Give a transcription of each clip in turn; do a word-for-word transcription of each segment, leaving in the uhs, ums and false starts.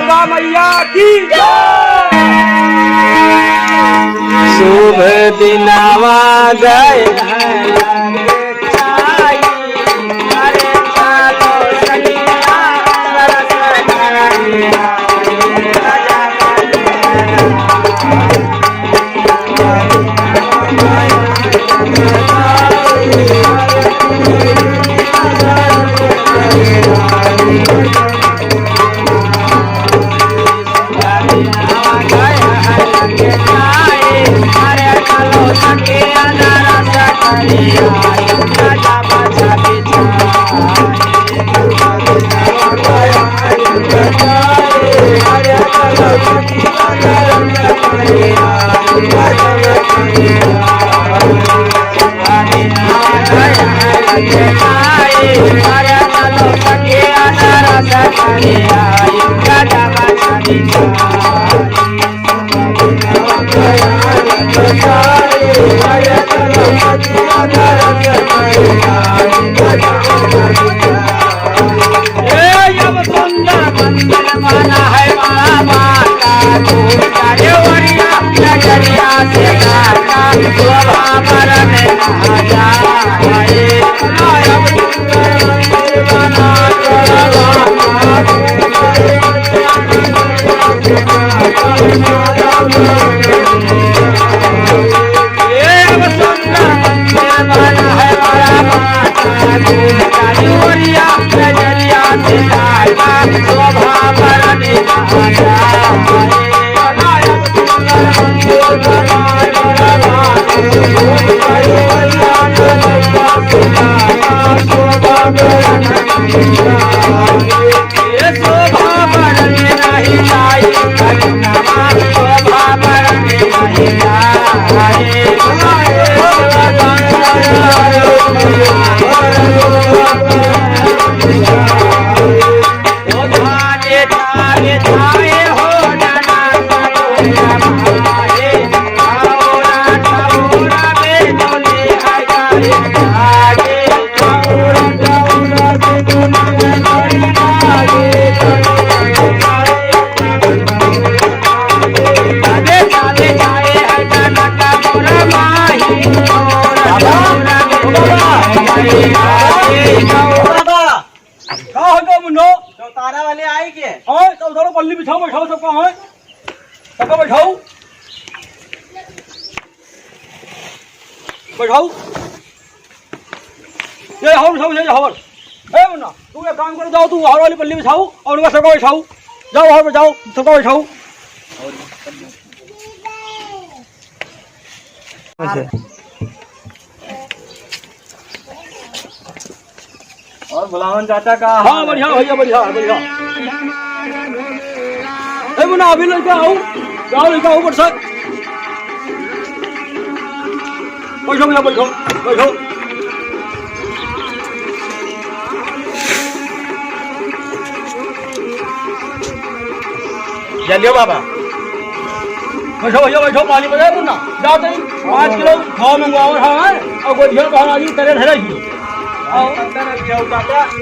दुर्गा मैया की जय। शुभ दिनवा गए हैं। का हो गया मुन्नो? चौतारा वाले आए के? हाँ, चौतारा पल्ली बिछाओ, बैठाओ सबका, हाँ। सबका बैठाओ। बैठाओ। ये हवर बिछाओ, ये हवर। ए मुन्ना, तू एक काम करो, जाओ तू हवर वाली पल्ली बिछाओ और उनका सबका बैठाओ। जाओ हवर पर जाओ, सबका बैठाओ। अच्छा। और भुलावन चाचा का हाल है? बढ़िया भैया, बढ़िया, बढ़िया। ए मुन्ना, अभी लड़का आओ, जाओ लड़का आओ, ऊपर से। बैठो भैया, बैठो, बैठो। जल्दियो बाबा। बैठो भैया, बैठो, पानी पड़े मुन्ना। जाओ तनी पाँच किलो घाव मंगवाओ, हाँ, और गोधिया को हमारी तरह धरे ही। आओ।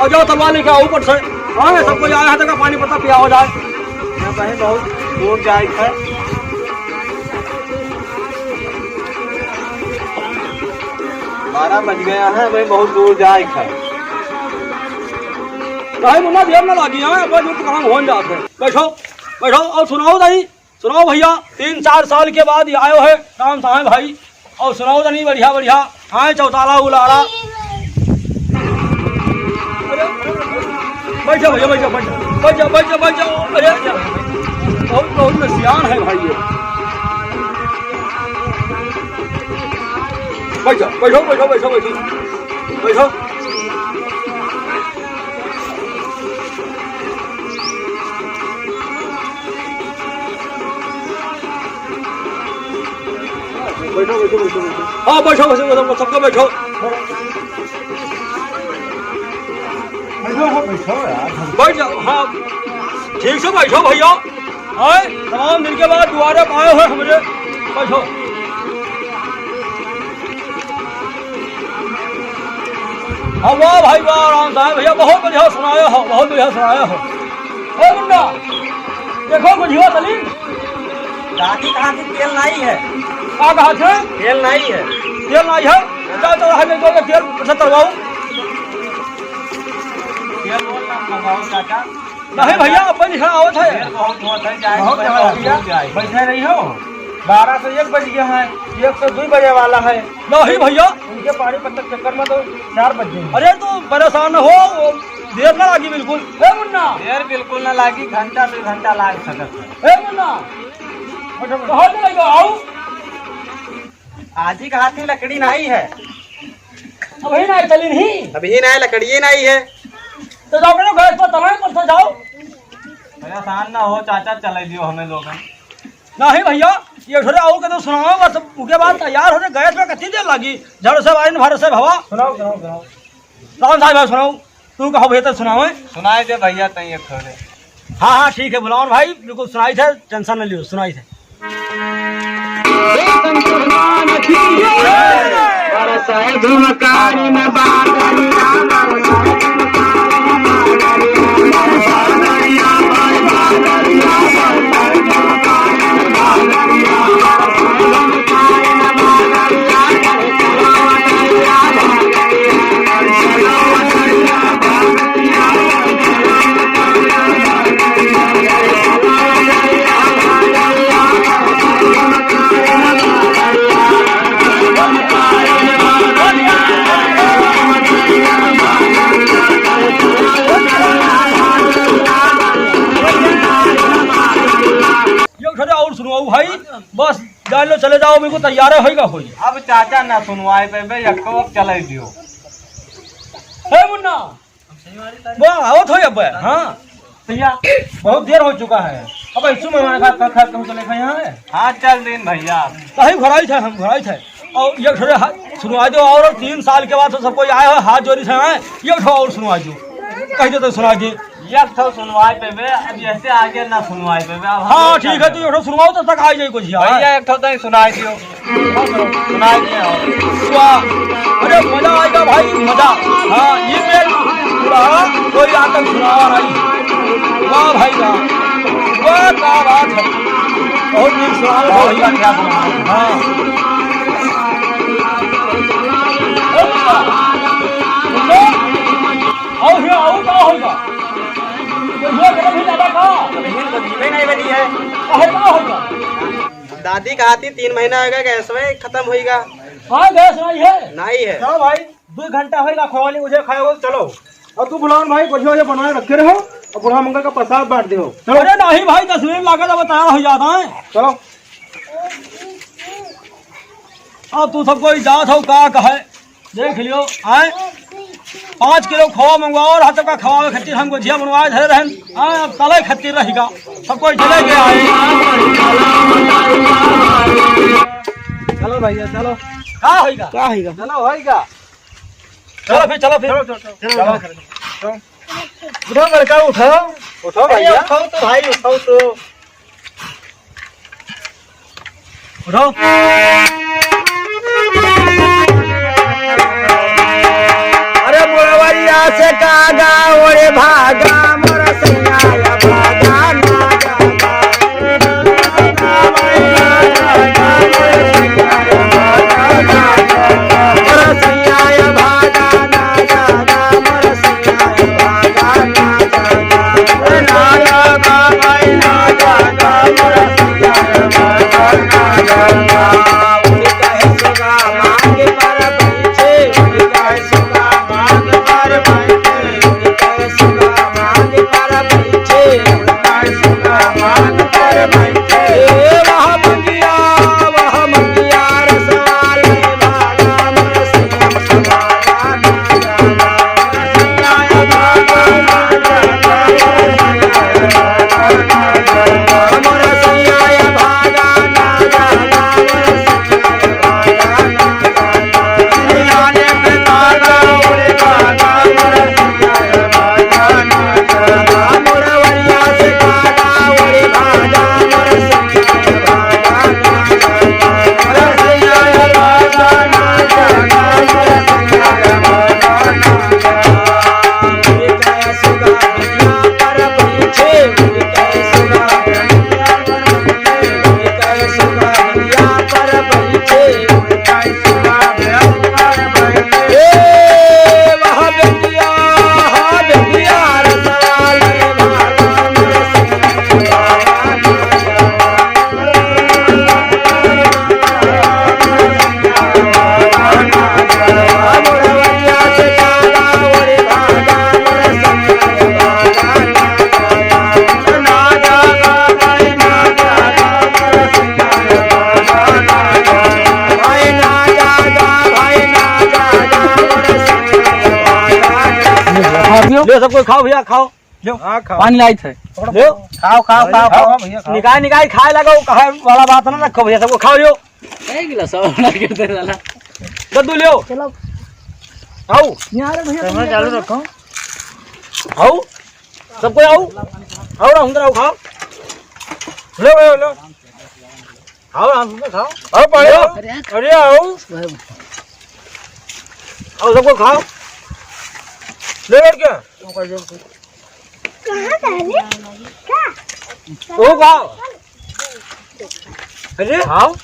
और जाओ तलवा लेके आओ ऊपर से। हाँ, सब कोई आया है, देखा पानी पत्ता पिया हो जाए। भाई बहुत दूर जाए है। बारह बज गया है भाई, बहुत दूर जाए है। भाई मुन्ना देर ना लागी है, बस वो तो काम हो जाते हैं। बैठो, बैठो और सुनाओ तनी। सुनाओ भैया, तीन चार साल के बाद ये आयो है राम साहब भाई, और सुनाओ तनी बढ़िया बढ़िया। हाँ, चौताला उलाला। अरे, बैठ जा भैया, बैठ जा, बैठ जा, बैठ जा, बैठ जा, बैठ जा। अरे, बहुत, बहुत में सियान है भाई ये। बैठ जा, बैठो, बैठो, बैठो, बैठो, बैठो। बैठो, बैठो, बैठो, बैठो। हाँ, बैठो, बैठो, बैठो, सबको बैठो। बैठो, बैठो, बैठो यार। बैठ जाओ, हाँ। ठीक से बैठो भैया। आए, तमाम दिन के बाद दुआरे पे आए हो हमरे। बैठो। हाँ, वाह भाई वाह, राम साहब भैया, बहुत बढ़िया सुनाया हो, बहुत बढ़िया सुनाया हो। ए मुन्ना, देखो बुढ़िया तली। दादी कहा कि तेल नाहीं है। का कहा थे? तेल नाहीं है। तेल नाहीं है? चल, चल, हमें दो तेल से तरवाओ। तेल बहुत कम मंगाओ चाचा। नहीं भैया, अब बनी है, आवत है। तेल बहुत होत है, जाए बहुत तो ज्यादा हो गया। जाए। बैठे रही हो, बारह से एक बज गया है, एक से दो बजे वाला है। नहीं भैया। उनके पानी पत्ता चक्कर में तो चार बज गए। अरे तो परेशान न हो, वो देर ना लागी बिल्कुल। ए मुन्ना। देर बिल्कुल ना लागी, घंटा से घंटा लाग सकत है। ए मुन्ना। कहाँ से लेके आओ? आजी कहा थी लकड़ी नाहीं है। अभी नाहीं चली नहीं। अभी नाहीं, लकड़ी नाहीं है। तो जाओ ना गैस पर तलाई पर से जाओ। परेशान ना हो चाचा, चले दियो हमें लोगन। नहीं भैया, ये थोड़े और के तो सुनाओ, बस उके बाद तैयार होते गैस में कितनी देर लगी? झाड़ू से आइन, भारत से भवा। सुनाओ, सुनाओ, सुनाओ। राम साहब भाई सुनाओ, तू कहो भैया तो सुनाओ। सुनाई दे भैया, तई एक थोड़े। हाँ, हाँ, ठीक है, बुलाओ भाई, बिल्कुल सुनाई थे, टेंशन न लियो, सुनाई थे। ये घरे और सुनवाऊ भाई, बस जान लो चले जाओ, मेरे को तैयार होइगा होई। अब चाचा ना सुनवाए पे बे, यक्को अब चले दियो। हे मुन्ना, वो आवत हो अब, हाँ। भैया, बहुत देर हो चुका है। अब ऐसू में हमारे साथ खा, खा, हम चले खाए यहाँ है। हाँ, चल दिन भैया। कहीं घराई थे, हम घराई थे। और ये थोड़े हा-, सुनवाई दो, और तीन साल के बाद तो सब कोई आए हो, हाथ जोड़ी से आए, ये थोड़ा और सुनवाई दो। कह दे तो सुनवाई दे। एक ठो सुनवाई पे बे, अब ऐसे आगे ना सुनवाई पे बे, अब हम हाँ, लोग ठीक है, चल तू एक ठो सुनवाओ, तब तक आ जाए कुछ यार। भैया, एक ठो तो ही सुनाई दियो। सुनाई दियो। वाह, अरे मजा आएगा भाई, मजा। हाँ, ये पेड़ पूरा कोई आतंक सुनावा नहीं। वाह भाई वाह, वाह क्या बात है, बहुत नीक सुनाओ बहुत भैया। बढ़िया सुनाओ। हाँ। और ये और का होगा? तो ये गरम ही ज्यादा का? जमीन तो जीवे नहीं बनी है। अरे का होगा? दादी कहा थी तीन महीना हो गया गैस में खत्म होइगा। हाँ, गैस नहीं है। नहीं है। चलो भाई, दो घंटा होइगा, खोवा नहीं मुझे खाए हो, चलो। और तू बुलाओ भाई, बढ़िया बढ़िया बनाए रखे रहो और बूढ़ा मंगल का प्रसाद बांट दो। चलो। अरे नहीं भाई, दस मिनट लागत, अब तैयार हो जाता है। चलो। अब तू सबको ही जात हो का कहे, देख लियो, आए। पाँच किलो खोवा मंगवाओ और हाथ का खवावे खातिर हम गोझिया बनवाए धरे रहन। हाँ, अब तले खातिर रहेगा, सबको चले गया है। चलो भैया, चलो। का होइगा? का होइगा? चलो, होइगा। चलो फिर, चलो फिर। चलो, चलो, चलो। चलो। चलो। उठाओ लड़का, उठाओ। उठाओ अरे, भैया। उठाओ तो भाई, उठाओ तो। उठाओ। अरे मुड़वरिया से कागा ओरे भागा, मोर सैया भागा ना जागा। लो, सबको खाओ भैया, खाओ। लो। हाँ, खाओ। पानी लाइत है। लो। खाओ, खाओ, खाओ, खाओ। भैया, खाओ। निकाय, निकाय खाए लगो, कहे वाला बात ना रखो भैया, सबको खाओ, लो। एक गिलास और ना गिरते साला। दद्दू, लो। चलो। आओ। यहाँ रे भैया, तुम चालू रखो। आओ। सबको आओ। आओ ना, अंदर आओ, खाओ। लो, लो, लो। खाओ, आराम से खाओ। आओ, पानी लो। अरे आओ। आओ, सबको खाओ। ले बैठ के। कहाँ डाले? का? ओ खाओ। अरे? खाओ।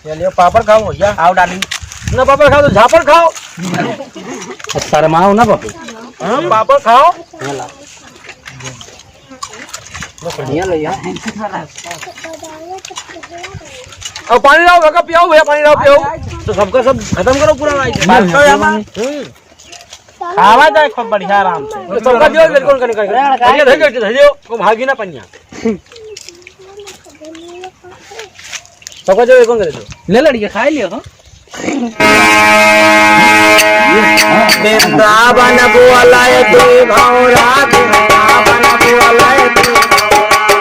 ये लियो, पापड़ खाओ भैया। आओ डाली। ना पापड़ खाओ तो झापड़ खाओ। शर्माओ ना बाबू। हम पापड़ खाओ। बढ़िया ले यार। अब पानी लाओ, सबका पियाओ भैया, पानी लाओ, पियाओ। तो सबका सब खत्म करो पूरा लाइट। बस करो यार। हम्म। खावा जाए खूब बढ़िया आराम से। तो सबका दियो, बिल्कुल कने, कने, कने। अरे, अरे, अरे, अरे, अरे, ओ भागी ना पनिया। सबका दियो, बिल्कुल करे दो। ले लड़िए, खाई लियो, हाँ। वृंदावन बोले दुई भौरा, वृंदावन बोले दुई भौरा।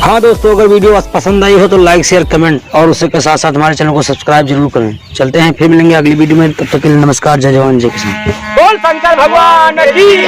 हाँ दोस्तों, अगर वीडियो पसंद आई हो तो लाइक, शेयर, कमेंट और उसके साथ साथ हमारे चैनल को सब्सक्राइब जरूर करें। चलते हैं, फिर मिलेंगे अगली वीडियो में। तब तक के लिए नमस्कार, जय जवान, जय किसान। बोल शंकर भगवान की।